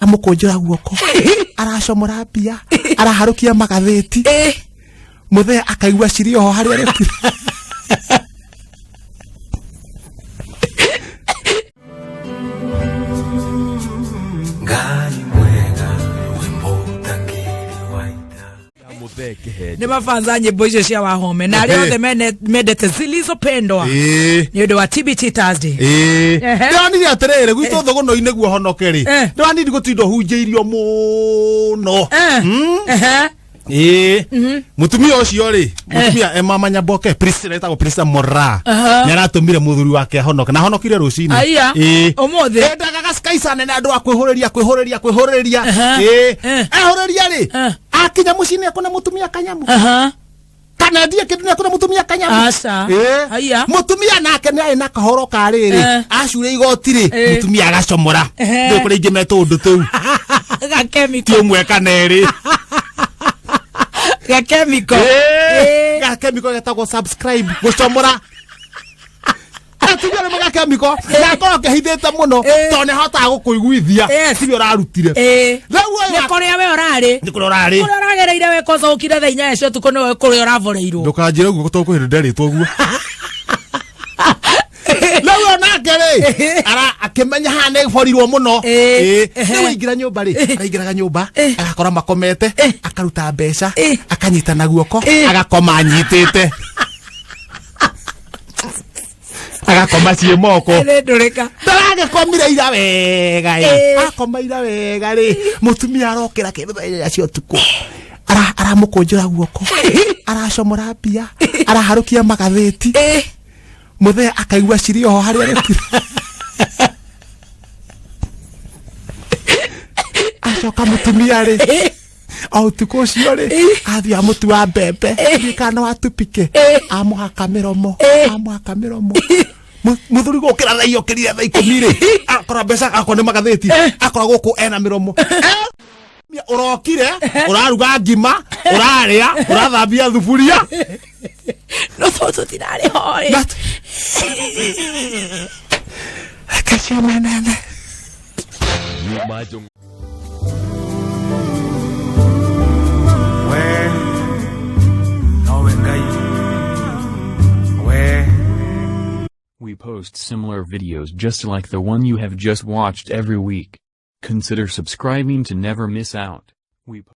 Amũkũnjĩra guoko, aracomora mbia, araharũkia magathĩti. Mũthee akaigua cirĩ oho harĩa arĩtire. Ngai mwega we mũtangĩri wa ita. Mũthee kĩhenjo. Nä mabanza nyä icio cia Wahome na arä othe mendete Zilizopendwa nä å ndå wa TBT Thursday. Ehe. Ndĩronire atĩrĩrĩ, gwitũ thũgũno-inĩ guo honoke rĩ, ndĩranini gũtinda hunjĩirio mũno. Ehe. Ĩĩ, mũtumia ũcio rĩ, mũtumia mama Nyamboke Priscilla, etagwo Priscilla Mora, nĩ aratũmire mũthuri wake ahonoke na ahonokire rũcinĩ. Aya. Ĩĩ. Ũmũthĩ. Endaga gacikaisa nene andũ a kwĩhũrĩria kwĩhũrĩria kwĩhũrĩria. Ĩĩ. Ehũrĩria rĩ, akinya mũciĩ nĩ akona mũtumia kanyamu. Kana ndie kĩndũ nĩ akona mũtumia kanyamu. Aca. Ĩĩ. Aya. Mũtumia nake nĩ arĩ na kahoro ka rĩrĩ, acure igoti rĩ, mũtumia agacomora. Nĩ kũrĩ ingĩ metũ ũndũ tũu. Gakemiko. Ti ũmwe kana erĩ. Gakemiko. Ĩĩ. Gakemiko getagwo subscribe, gũcomora. Atumia nĩ magakemiko na akorwo kehithĩte mũno, tondũ nĩ ahotaga gũkũiguithia tiwe ũrarutire. Rĩu ũyũ Nĩ kũrĩa we ũrarĩ. Nĩ kũrĩa ũrarĩ. Kũrĩa ũragereire we kosa ũkire thaa 8 cia ũtukũ nĩwe kũrĩa ũravoreirwo. Ndũkanjĩre ũguo tondũ kwĩ hĩndĩ nderĩtwo ũguo. Rĩu ũyũ nake rĩ, ara akĩmenya haha nĩ borirwo mũno. Ĩĩ. Ĩĩ. Rĩu aingĩra nyũmba rĩ, araingĩraga nyũmba agakora makomete, akaruta mbeca, akanyita na guoko, agakoma anyitĩte, agakoma ciĩ moko. Nĩ ndũrĩka. Ndaragĩkomire ira wega ĩ. Akoma ira wega rĩ, mũtumia arokĩra kĩndũ thaa 8 cia ũtukũ, aramũkũnjĩra guoko, aracomora mbia, araharũkia magathĩti. Mũthee akaigua cirĩ oho harĩa arĩtire. Acoka mũtumia rĩ, o ũtukũ ũcio rĩ, athiĩ amũtua mbembe ndiĩ kana watupike, amũhaka mĩromo, amũhaka mĩromo. Mũthuri gũkĩra thaa okĩrire thaa 10 rĩ, akora mbeca, akora nĩ magathĩti, akora gũkũ ena mĩromo. Ũrokire ũraruga ngima, ũrarĩa, ũrathambia thuburia. No tondũ tũtirarĩ ho rĩ. Reke ciume nene. We nowe Ngai we. We post similar videos just like the one you have just watched every week. Consider subscribing to never miss out. We